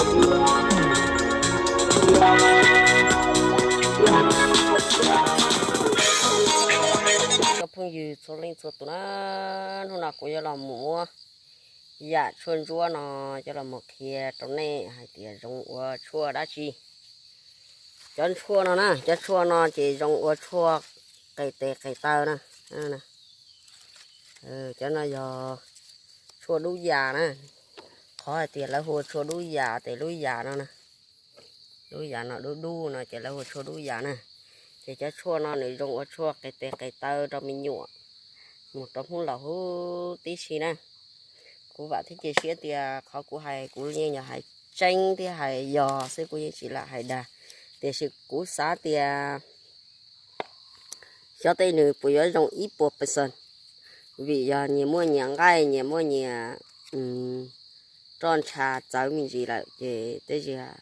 Cov phooj ywg txhua leej txhua tus na, hnub no kuv yuav los mus muab yam tshuaj ntsuab no coj los mus qhia rau nej hais tias zoo ua tshuaj dab tsi. Cov tshuaj no na, cov tshuaj no ces zoo ua tshuaj qe tes qe taw na. Cov no yog tshuaj dub yas na. Qhov hais tias lawv hu ua tshuaj dub yas ces lub yas no na, lub yas no dub dub no ces lawv hu ua tshuaj dub yas na. Ces cov tshuaj no nws zoo ua tshuaj qe tes qe taw rau me nyuam mus rau hnub laus huv tib si na. Kuv vam thiab cia siab tias qhov kuv hais kuv yeej yog hais tseeb thiab hais yog xwb, kuv yeej tsis lam hais dag. Tiam sis kuv xav tias xyov tej nws puas yuav zoo ib puas percent, vim yog nyias muaj nyias nqaij, nyias muaj nyias roj ntsha txawv me ntsis lawm ces tej zaum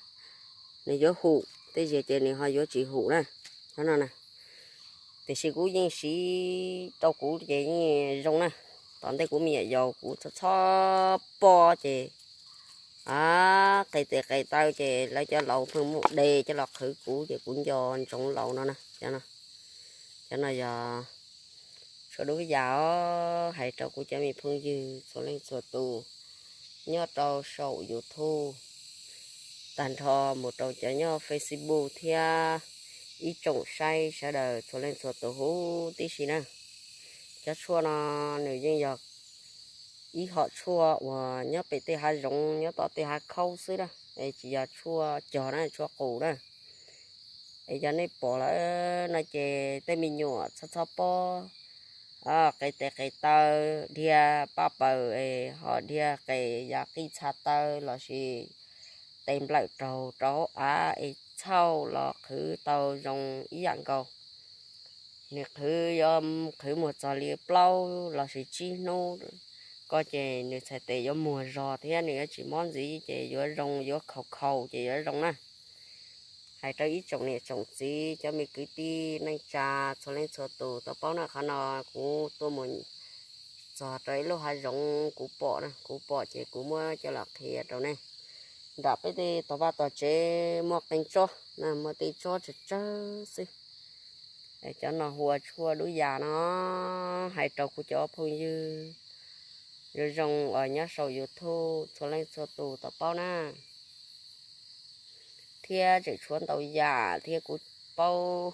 nws yuav hum, tej zaum ces nws ho yuav tsis hum na. Qhov no na, tiam sis kuv yeej siv rau kuv ces yeej zoo na. Tom ntej kuv me nyuam yaus kuv txhob txhob poj ces a, qe tes qe taw ces lawv cov laus pheej muab de coj los qhwv kuv ces kuv nco ntsoov laus no na. Cov no yog tshuaj dub yas os, hais rau kuv cov me phooj ywg txhua leej txhua tus nyob rau saum YouTube, tag nrho mus rau cov nyob Facebook thiab ib tsoom saib sawv daws txhua leej txhua tus huv tib si na. Cov tshuaj no nws yeej yog ib hom tshuaj uas nyob pem tej hav zoov nyob tom tej hav khaub xwb na, es tsis yog tshuaj cog na, tshuaj qus na. Es yog nej pom lawm no ces tej me nyuam txhob txhob pob qe tes qe taw, dhia paj paws es ho dhia qe yam qij txha taw lossis tes nplawm raug rau hauv av es txhauj los qhwv tau zoo ib yam nkaus. Nws qhwv yuav qhwv mus txog li plaub lossis tsib hnub ko ces nws txhais tes yuav muag zog thiab nws yuav tsis mob ntxiv ces yuav zoo, yuav khaus khaus ces yuav zoo na. Hais rau ib tsoom niam tsoom txiv cov me kwv tij neej tsa txhua leej txhua tus tau paub na, qhov no kuv tuaj mus txog rau ib lub hav zoov kuv pom na, kuv pom ces kuv muab coj los qhia rau nej. Nram peb tej tog vaj tog tsev muaj qee tsob na, muaj tej tsob tsawg tsawg xwb. Cov no hu ua tshuaj dub yas no, hais rau kuv cov phooj ywg zoo zoo uas nyob saum YouTube txhua leej txhua tus tau paub na. Thiab tseem tshuav ntau yam thiab kuv paub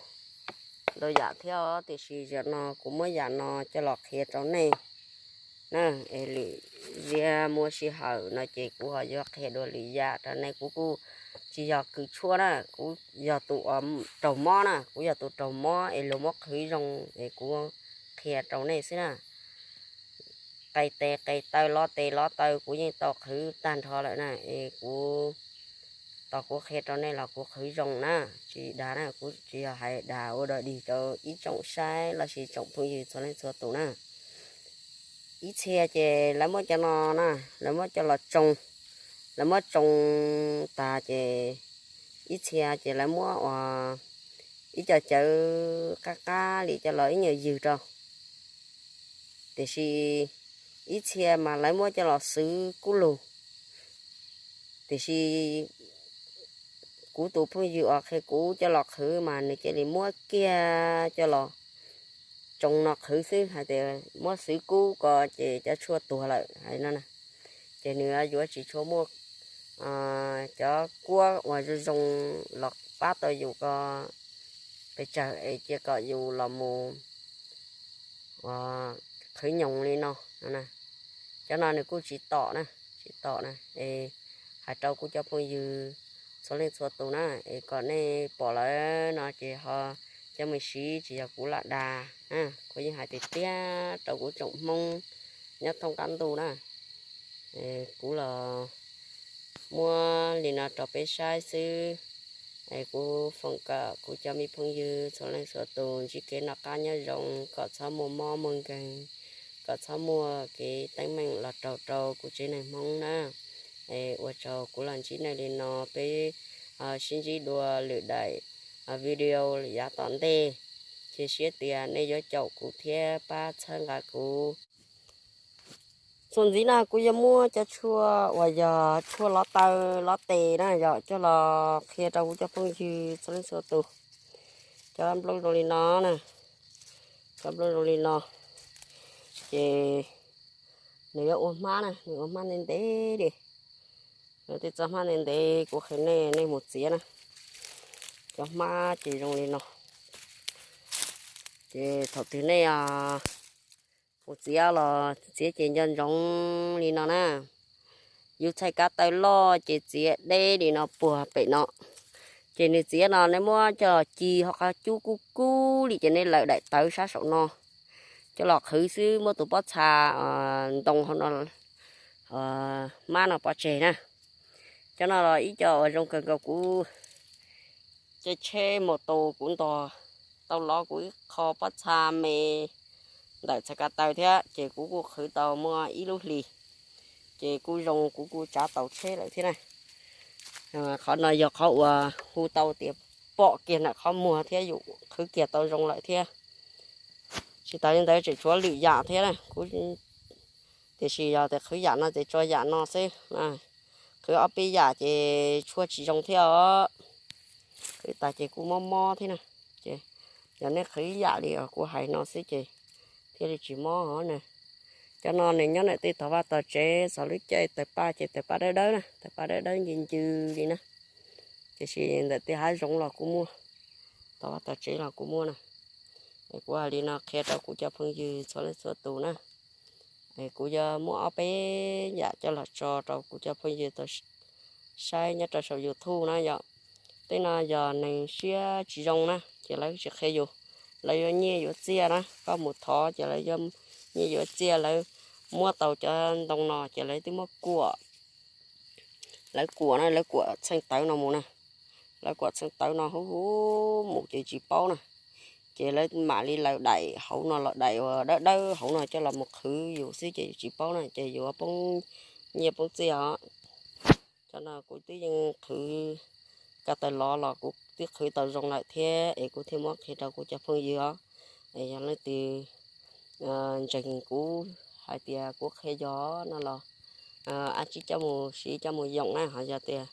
ntau yam thiab os, tiam sis zaum no kuv muab yam no coj los qhia rau nej na. Es lwm ziag muaj sij hawm no ces kuv ho yuav qhia dua lwm yam rau nej. Kuv kuj tsis yog kws tshuaj na, kuv yog tus raug mob na, kuv yog tus raug mob es luag muab qhwv zoo es kuv qhia rau nej xwb na. Qe tes qe taw, lov tes lov taw kuv yeej tau qhwv tag nrho lawm na, es kuv tos kuv qhia rau nej los kuv qhwv zoo na, tsis dag na, kuv tsis yog hais dag ua dog dig rau ib tsoom saib lossis tsoom phooj ywg txhua leej txhua tus na. Ib txhia ces lawv muab cov no na, lawv muab coj los tsoo, lawv muab tsoo tas ces ib txhia ces lawv muab ua ib co cawv qab qab li coj los ib nyuag ywg rau. Tiam sis ib txhia mas lawv muab coj los xwv kub lug. Tiam sis kuv tus phooj ywg uas qhia kuv coj los qhwv mas nws cia li muab kiag coj los tsoo no qhwv xwb, hais tias muab xwv kub ko ces cov tshuaj tuag lawm hais no na. Ces nws yuav tsis tshua muaj cov kuab uas zoo zoo los pab tau yus ko pes tsawg es cia kom yus los mus qhwv nyoos li no. Cov no nws kuj tsis tom na, tsis tom na. Es hais rau kuv cov phooj ywg txhua leej txhua tus na, es kom nej pom lawm no ces ho coj mus siv, tsis yog kuv lam dag na, kuv yeej hais tiag tiag rau kuv tsoom Hmoob nyob thoob qab ntuj na. Kuv los muab li no rau peb saib xwb. Es kuv foom kom kuv cov me phooj ywg txhua leej txhua tus ntsib kev noj qab nyob zoo, kom txhob muaj mob muaj nkeeg, kom txhob muaj kev teeb meem los raug rau kuv tsev neeg Hmoob na. Es ua tsaug, kuv los ntsib nej li no, peb sib ntsib dua lwm daim video yav tom ntej. Cia siab tias nej yuav caum kuv thiab pab txhawb nqa kuv. Txuas ntxiv no kuv yuav muab cov tshuaj uas yog tshuaj lov taw lov tes na yog coj los qhia rau kuv cov phooj ywg txhua leej txhua tus. Cov nplooj zoo li no na, cov nplooj zoo li no, ces nws yuav ua hmab na, nws ua hmab ntev ntev li. Nws tej txoj hmab ntev ntev kuv qhia nej, nej mus txiav na. Cov hmab ces zoo li no. Ces thaum twg nej mus txiav los txiav ces nco ntsoov li no na. Yus txhais kav taw loj ces txiav deb li no puag pem no. Ces nws txiav no nej muab coj ci hauv qhov cub kub kub li ces nej lawm daim tawv sab saum no coj los qhwv xwb, muab tus pob txha ntoo hauv no, hmab no pov tseg na. Cov no los ib co uas zoo kawg nkaus kuv caij tsheb mus tus kuv ntog tau los kuv ib qho pob txha me ntawm txhais kav taw thiab ces kuv kuj qhwv tau muaj ib lub hlis, ces kuj zoo kuv kuj tsav tau tsheb lawm thiab na. Qhov no yog qhov uas hu tau tias pom kiag ntawm qhov muag thiab yus qhwv kiag tau zoo lawm thiab. Tsis tas li ntawd tseem tshuav lwm yam thiab na, kuv tiam sis yog tias qhwv yam no ces tso yam no xwb. Qhwv ob peb yam ces tshuaj tsis zoo thiab os. Qhwv tas ces kuj mob mob thiab na. Ces yog nej qhwv ib yam li kuv hais no xwb ces thiaj li tsis mob os na. Cov no nws nyob ntawm tej tog vaj tog tsev, txog lub caij tawg paj ces tawg paj dawb dawb na, tawg paj dawb dawb ncw ncw li na. Tiam sis ntawm tej hav zoov los kuj muaj, tog vaj tog tsev los kuj muaj na. Es kuv hais li no qhia rau kuv cov phooj ywg txhua leej txhua tus na. Es kuv yuav muab ob peb yam coj los tso rau kuv cov phooj ywg tau saib nyob rau saum YouTube na yom. Tej no yog neeg siab tsis zoo na ces lawv tsis qhia yus, lawv yuav nyiaj yuav txiaj na, koj mus thov ces lawv yuav nyiaj yuav txiaj, lawv muab tau cov ntoo no ces lawv twb muab kuam, lawv kuam na, lawv kuam txheej tawv no mus na, lawv kuam txheej tawv no huv huv mus ces tsis paub na. Ces lawv mam li laws daim hauv no los, daim uas dawb dawb hauv no coj los mus qhwv yus xwb ces yus tsis paub na ces yus poob nyiaj poob txiaj os. Cov no kuv twb yeej qhwv, kav taw lov los kuv twb qhwv tau zoo lawm thiab es kuv thiaj muab qhia rau kuv cov phooj ywg os. Es yog leej twg ntseeg kuv hais tias kuv qhia yog no los ab tsi coj mus siv coj mus yoom na, ho yog tias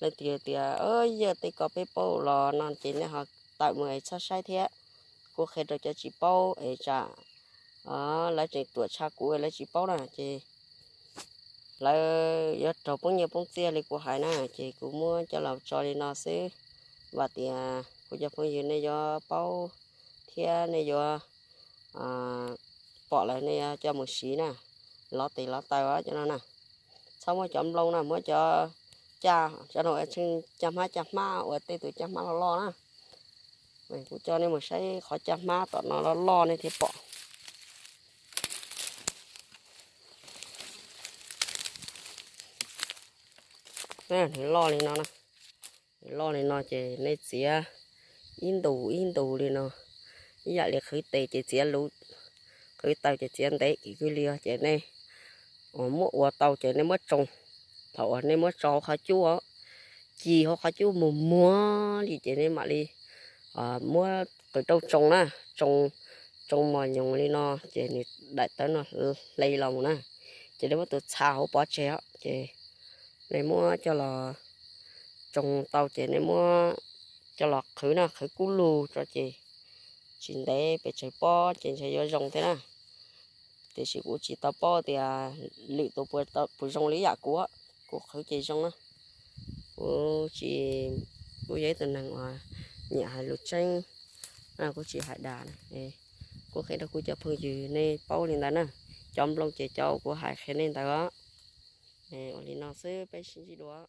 leej twg tias yog tej ko peb paub los no ces nej ho tawm mus es txhob saib thiab. Kuv qhia rau cov tsis paub es tsam lawv tseem tuam tshaj kuv lawv tsis paub na ces lawv yuav raug poob nyiaj poob txiaj li kuv hais na, ces kuv muab coj los tso li no xwb. Vam tias kuv cov phooj ywg nej yuav paub thiab nej yuav pom lawm nej yuav coj mus siv na, lov tes lov taw cov no na. Txhob muab cov nplooj na, muab cov caj, cov no caj hmab, caj hmab uas tej tus caj hmab loj loj na. Kuv coj nej mus saib qhov caj hmab tom no loj loj nej thiaj pom. Nws loj li no, nws loj li no ces nej txiav ib ntus ib ntus li no, ib yam li qhwv tes ces txiav luv, qhwv taw ces txiav ntev kiag li os ces nej muab ua tau ces nej muab tsoo. Thaum uas nej muab tso hauv qhov cub, ci hauv qhov cub mus muag li ces nej mam li muab qws rau tsoo na, tsoo, tsoo mos nyoos li no ces nws daim tawv no hle los mus na, ces nej muab tus txha hauv pov tseg os ces nej muab coj los tsoo tau ces nej muab coj los qhwv na, qhwv kub lug tso ces tsis ntev pes tsawg pob ces ntshe yuav zoo thiab na. Tiam sis kuv tsis tau paub tias lwm tus puas zoo li yam kuv, kuv qhwv ces zoo na. Kuv tsis, kuv yog ib tug neeg uas nyiam hais lus tseeb, kuv tsis hais dag. Kuv qhia rau kuv cov phooj ywg nej paub li ntawd na. Cov nplooj ces cov kuv hais qhia nej ntawd os. Ua li no xwb peb sib ntsib dua.